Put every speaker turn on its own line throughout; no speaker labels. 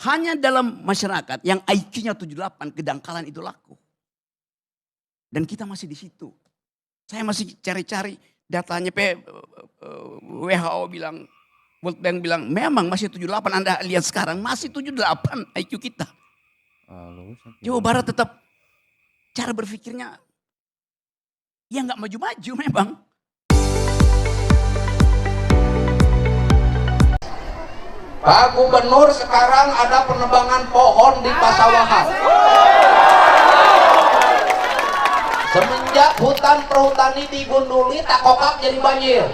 Hanya dalam masyarakat yang IQ-nya 78, kedangkalan itu laku. Dan kita masih di situ. Saya masih cari-cari datanya WHO bilang, World Bank bilang, memang masih 78. Anda lihat sekarang masih 78 IQ kita. Jawa Barat tetap cara berpikirnya ya nggak maju-maju memang.
Pak Gubernur, sekarang ada penebangan pohon di Pasawahan. Semenjak hutan perhutani digunduli, Takokak jadi banjir.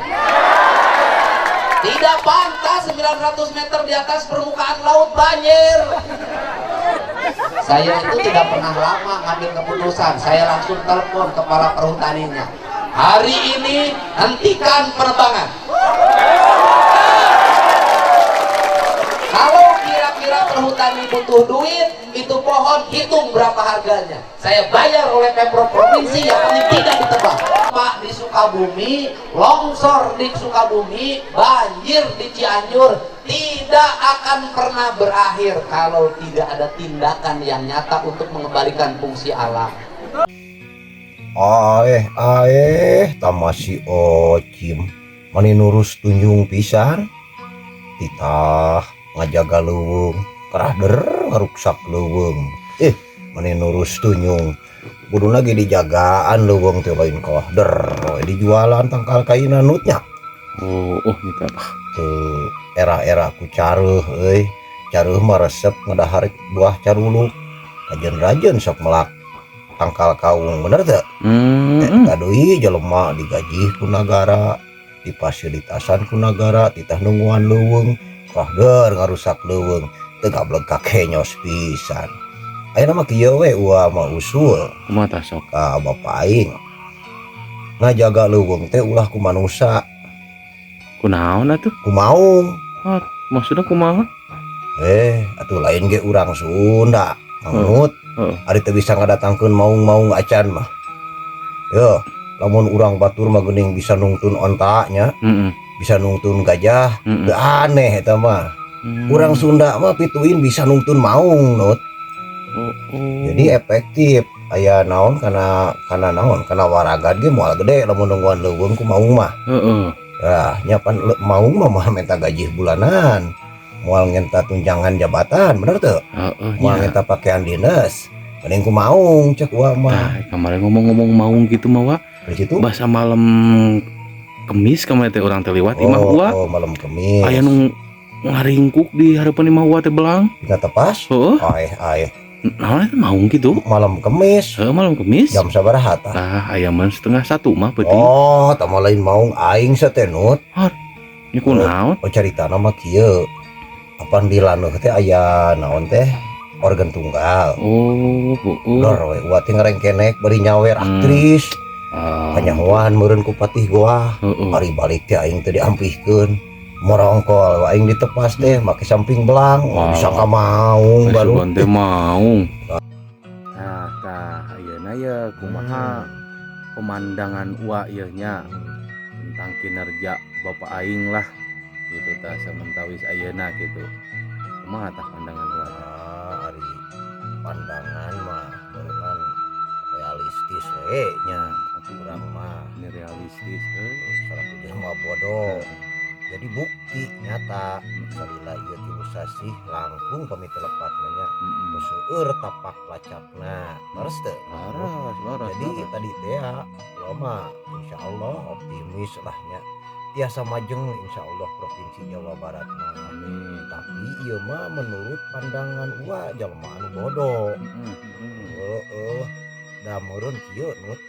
Tidak pantas 900 meter di atas permukaan laut banjir. Saya itu tidak pernah lama ngambil keputusan. Saya langsung telepon kepala perhutaninya. Hari ini hentikan penebangan. Kalau kira-kira perhutani butuh duit, itu pohon hitung berapa harganya. Saya bayar oleh Pemprov Provinsi, yang penting tidak ditebang. Pak, di Sukabumi, longsor di Sukabumi, banjir di Cianjur, tidak akan pernah berakhir kalau tidak ada tindakan yang nyata untuk mengembalikan fungsi alam.
Aeh aeh, tama si Ocim mani nurus tunjung pisan, titah ngajaga leuweung kerah der ngaruksak leuweung. Mani nurus tunjung, kudu lagi dijagaan leuweung teh, lain kalah der dijualan tangkal kaina nutnya.
Oh, gitu apa?
Tuh era-era ku careuh euy, careuh mah resep ngadahar buah caruluk, rajin-rajin sok melak tangkal kaung, bener teu?
Hmm.
Eta deui jelema digaji ku nagara, difasilitasan ku nagara, titah nungguan leuweung, wah der ngarusak leuweung, teu gableg kakenyos pisan. Ayeuna mah kieu we, uwa mah usul.
Kumaha tah, sok?
Ka bapak aing, ngajaga leuweung teh ulah ku manusa.
Kunaon atuh?
Ku maung.
Maksudnya kumaha?
Atuh lain ge urang Sunda, Mangut. Ari teu bisa ngadatangkeun maung-maung acan mah. Yo, lamun urang batur mah geuning bisa nungtun onta nya, bisa nungtun gajah, teu aneh eta mah. Urang Sunda mah pituin bisa nungtun maung, Nut.
Oh.
Jadi efektif aya naon kana kana naon kana waragat ge moal gede lamun nungguan leuweung ku maung mah. Lah, nya pan maung mah moal minta gaji bulanan. Moal ngenta tunjangan jabatan, bener teu?
Heeh
Moal
nya.
Ngenta pakaian dinas. Mending ku maung cek uwa mah.
Tah, kemarin ngomong-ngomong maung gitu mah, wa.
Dari situ?
Bahasa malam Kemis kemarin teh urang teh liwat imah
Oh,
uwa.
oh, malam Kemis.
Aya nu ngaringkuk di hareupeun imah uwa teh belang.
Dina tepas?
Heeh.
Aeh aeh.
Naon eta maung gitu?
Malam Kemis.
Heeh, malam Kemis.
Jam sabaraha tah?
Tah, aya mah 12.30 mah peuting.
Oh, tah mah lain maung aing teh, Nut.
Ini kunaon?
Oh, caritana mah kieu. Apan di laneuh teh aya naon teh? Organ tunggal.
Oh, heeh.
Dor we uwa teh ngarengkenek bari nyawer aktris. Kanyahoan meureun ku Patih Goa. Ari balik teh aing teh diampihkeun. Morongkol aing ditepas teh make samping belang.
Wah.
Disangka maung baru.
Sugan teh maung. Tah, tah, ayeuna ye kumaha pemandangan uwa ieu nya tentang kinerja bapak aing lah gitu tah, samentawis ayeuna gitu. Kumaha tah pandangan uwa tah?
Ah, ari pandangan mah berenang realistis we nya, urang mah.
Ini realistis euy.
Salaku jelema bodoh. Jadi bukti nyata salila ieu 3 sasih langkung pamit lepat nya. Seueur tapak lacakna, leres teu?
Laras, laras.
Jadi
laras.
Tadi teh ya loma insya Allah optimis lah nya, tiasa majeng insya Allah Provinsi Jawa Barat mah.
Amin.
Tapi ieu mah menurut pandangan uwa jelema anu bodoh. Heeh, da meureun kieu, Nut,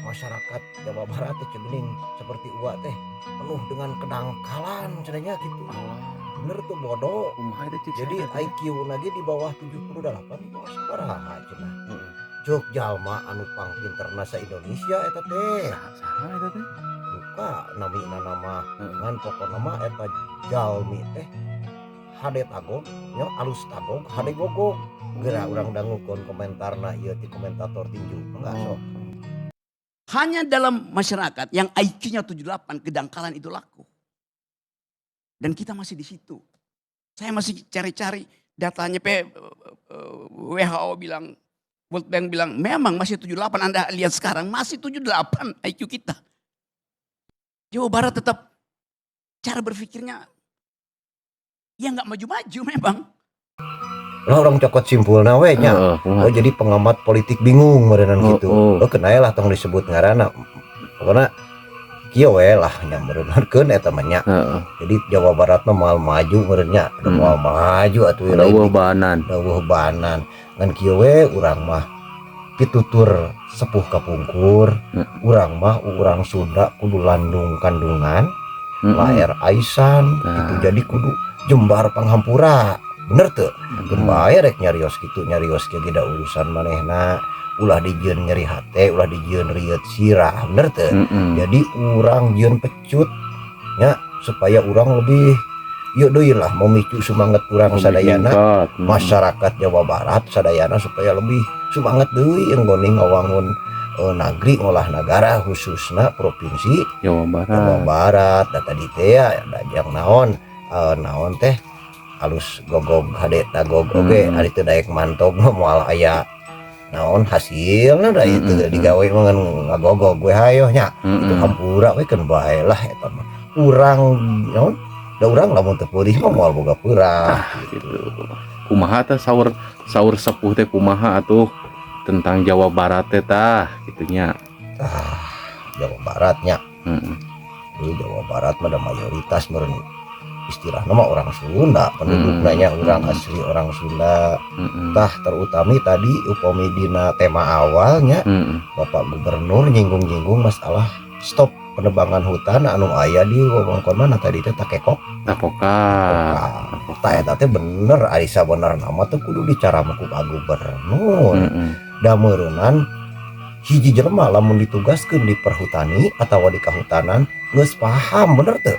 masyarakat Jawa Barat teh geuning seperti uwa teh penuh dengan kedangkalan cenah nya gitu.
Alah,
Bener tuh bodoh.
Kumaha eta cik
Jadi
saya teh?
IQ lagi di bawah 78, di bawah sabaraha cenah. Jok jalma anu pangpinterna sa Indonesia eta teh.
Saha saha eta teh?
Duka namina nama. Ngan pokona mah eta jalmi teh hade tagog nya, alus tagog hade gogog. Geura urang dangukeun komentarna ieu ti komentator tinju. Enggak sok.
Hanya dalam masyarakat yang IQ-nya 78, kedangkalan itu laku. Dan kita masih di situ. Saya masih cari-cari Datanya WHO bilang, World Bank bilang memang masih 78. Anda lihat sekarang masih 78 IQ kita. Jawa Barat tetap cara berpikirnya ya nggak maju-maju memang.
Lah, urang cokot simpulna we nya.
Heeh, kumaha?
Oh, jadi pengamat politik bingung meureunan
Oh,
gitu.
oh.
Oh, keun lah tong disebut ngaranna. Pokoknya kieu we lah nya meureunkeun eta mah nya. Jadi Jawa Barat mah moal maju meureun nya. Udah moal maju atuh.
Ada euweuh banan.
Euweuh banan. Ngan kieu we urang mah pitutur sepuh kapungkur, urang mah urang Sunda kudu landung kandungan, laer aisan gitu. Jadi kudu jembar panghampura. Bener tuh? Keun bae rek nyarios kitu nyarios kieu ge da urusan manehna. Ulah dijieun nyeri hate, ulah dijieun rieut sirah, bener teu? Jadi urang jieun pecut nya supaya urang lebih yuk deui lah memicu semangat urang
Lebih
sadayana,
ningkat.
Masyarakat Jawa Barat sadayana supaya lebih semangat deui nggone ngawangun nagri, ngolah nagara, khususna provinsi
Jawa Barat.
Jawa Barat. Da tadi teh ya da jang naon naon teh alus gogog hade dagog oge, ari teu daek mantog mah moal aya naon hasilna da itu digawe mah ngan ngagogog we hayoh nya. Itu hampura we keun bae lah eta mah urang naon da urang lamun teu peurih mah moal boga peurah.
Tah gitu. Kumaha teh saur saur sepuh teh, kumaha atuh tentang Jawa Barat teh tah kitu nya?
Tah, Jawa Baratnya. Dulu Jawa Barat mah ada mayoritas meureun istilahna mah orang Sunda penduduknya nya, orang asli orang Sunda. Tah, terutami tadi upami dina tema awalnya Bapak Gubernur nyinggung-nyinggung masalah stop penebangan hutan anu aya di wewengkon mana tadi teh, Takekok?
Takokak.
Tah, eta teh bener, ari sabenerna mah teh kudu dicaramah ku Pak Gubernur. Da meureunan hiji jelema lamun ditugaskeun di perhutani atau di kahutanan geus paham, bener teu?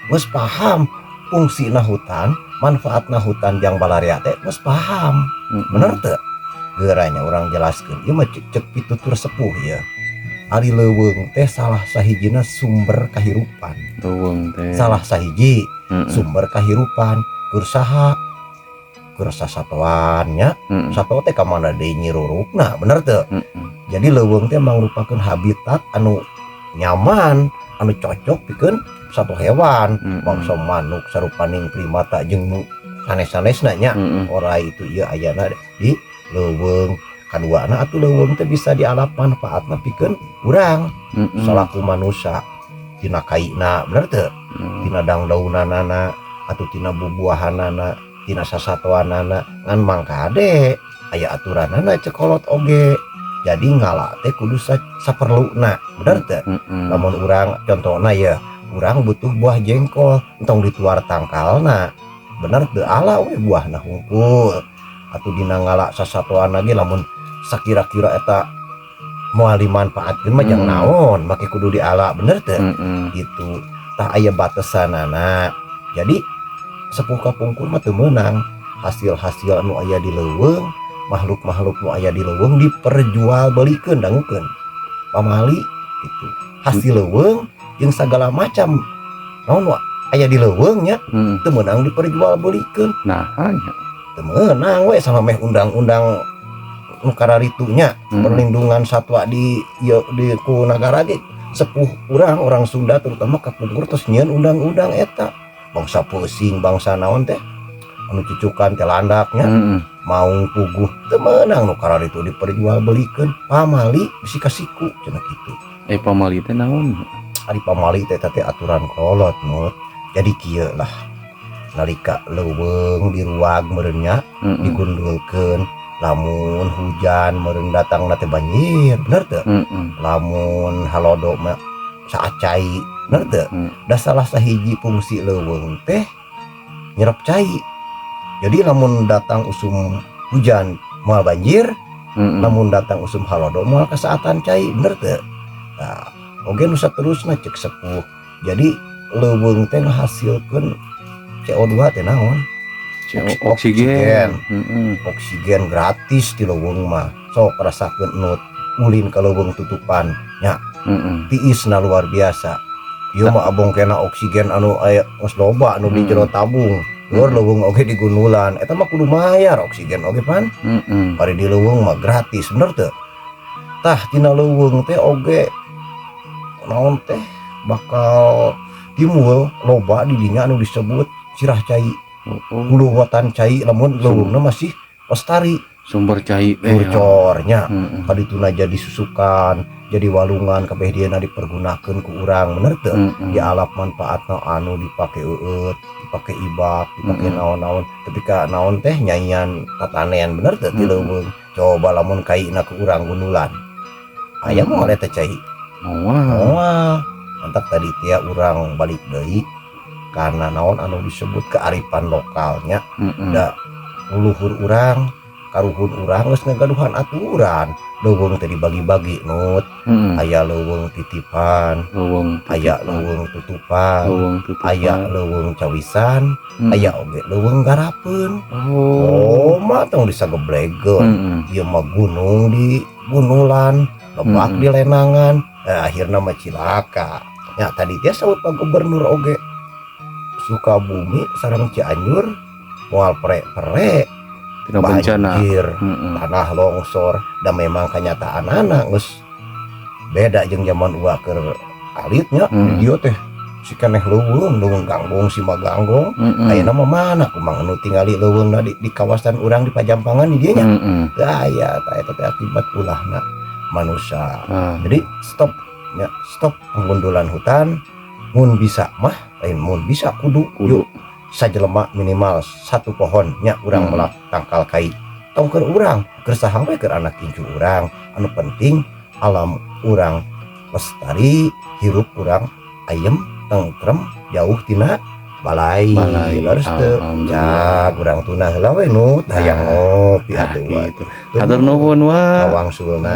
Geus paham fungsina hutan, manfaatna hutan jang balarea teh geus paham. Bener teu? Geuranya urang jelaskeun ieu mah cek, cek pitutur sepuh ya. Ari leuweung teh salah sahijina sumber kahirupan.
Leuweung teh.
Salah sahiji sumber kahirupan keur saha? Keur sasatoan nya. Sato teh ka mana deui nyirurukna, bener teu? Jadi leuweung teh mangrupakeun habitat anu nyaman, anu cocok pikeun satu hewan, bangsa manuk, sarupaning primata jeung nu sanes-sanesna nya. Orai itu ieu ayana di leuweung. Kaduana atuh leuweung teh bisa dialap manfaatna pikeun urang salaku manusia tina kaina, bener teu? Tina dangdaunanana atau tina bubuahanana, tina sasatoanana. Ngan mangkade aya aturanana cek kolot oge. Jadi ngala teh kudu saperluna, bener teu? Lamun urang contohna ya, urang butuh buah jengkol, entong dituar tangkalna, bener teu? Ala we buahna hungkul. Atau dina ngala sasatoan lagi, lamun sakira-kira eta moal dimanfaatkeun mah jang naon make kudu diala, bener teu? Gitu tah, aya batasanana. Jadi sepuh kapungkur mah teu meunang hasil-hasil anu aya di leuweung, makhluk-makhluk nu aya di leuweung diperjualbelikeun. Dangukeun pamali gitu, hasil leuweung jeung sagala macam naon nu aya di leuweung nya teu meunang diperjualbelikeun.
Nah, hanya.
Teu meunang we samemeh undang-undang nu kararitu nya, perlindungan satwa di ieu di ku nagara ge. Sepuh urang, orang Sunda terutama kapungkur, terus nyieun undang-undang eta bangsa pusing, bangsa naon teh anu cucukan teh landaknya, maung puguh teu meunang nu kararitu diperjualbelikeun, pamali bisi kasiku cenah kitu.
Eh, pamali teh naon?
Ari pamali teh teh aturan kolot mut. Jadi kieu lah, nalika leuweung diruag meureun nya, digundulkeun, lamun hujan meureun datang teh banjir, bener teu? Lamun halodo mah saat cai, bener teu? Da salah sahiji fungsi leuweung teh nyerap cai. Jadi lamun datang usum hujan moal banjir, lamun datang usum halodo moal kasaatan cai, bener teu? Nah, oge nu saterusna cek sepuh, jadi leuweung teh ngahasilkeun CO2 teh naon?
CO,
Oksigen.
Oksigen.
Oksigen gratis di leuweung mah. Sok rasakeun nut ulin ka leuweung tutupan nya, tiisna luar biasa. Ieu mah abong kena oksigen anu aya geus loba anu di jero tabung. Luar leuweung oge digundulan, eta mah kudu mayar oksigen oge pan. Bari di leuweung mah gratis, bener teu? Tah, tina leuweung teh oge naon teh bakal timbul loba di dinya anu disebut sirah cai. Huluwatan cai lamun leuweungna masih lestari.
Sumber cai teh, ya.
Bocor nya. Kadituna jadi susukan, jadi walungan, kabeh dieuna dipergunakeun ku urang, bener teu?
Heeh.
Dialap manfaatna anu dipake eueut, dipake ibak, dipake naon-naon, tapi ka naon teh nyaian tatanen, bener teu, ti leuweung? Coba lamun kaina ku urang gundulan, aya moal eta cai?
Moal.
Moal. Mantak tadi tia urang balik deui karena naon anu disebut kearifan lokalnya. Da leluhur urang, karuhun urang geus ngagaduhan aturan leuweung teh dibagi-bagi, Nut. Aya leuweung titipan,
Leuweung
aya
titipan.
Leuweung tutupan,
Leuweung tutupan.
Aya leuweung cawisan, aya oge leuweung garapeun.
Oh.
Oh, mah tong disageblegeun. Ieu mah gunung digundulan, lebak dilenangan, eh, akhirna mah cilaka. Ya, tadi dia saut Pak Gubernur oge, Sukabumi sareng Cianjur moal pere-pere
Tina bencana.
Banjir, tanah longsor, dan memang kenyataan anak geus beda jeung zaman uwa keur alitnya. Di dieu teh si keneh leuweung, leuweung ganggung, si ganggong. Ayeuna mah mana kumang anu tingali leuweungna di kawasan urang di Pajampangan di dieu nya? Teu aya. Tah, eta teh akibat ulahna manusia. Jadi stop ya, stop penggundulan hutan. Mun bisa mah, lain mun bisa, kudu.
Kudu.
Yuk, sajelema minimal satu pohon nya urang melak tangkal kai. Tong keur urang, keur saha we, keur anak incu urang. Anu penting alam urang lestari, hirup urang ayem tentrem, jauh tina balai.
Balai.
Leres teu?
Alhamdulillah.
Cak urang tunah heula we, Nut, hayang
Ah.
ngopi
Ah,
atuh.
gitu. Hatur nuhun, Wa.
Kawangsulna.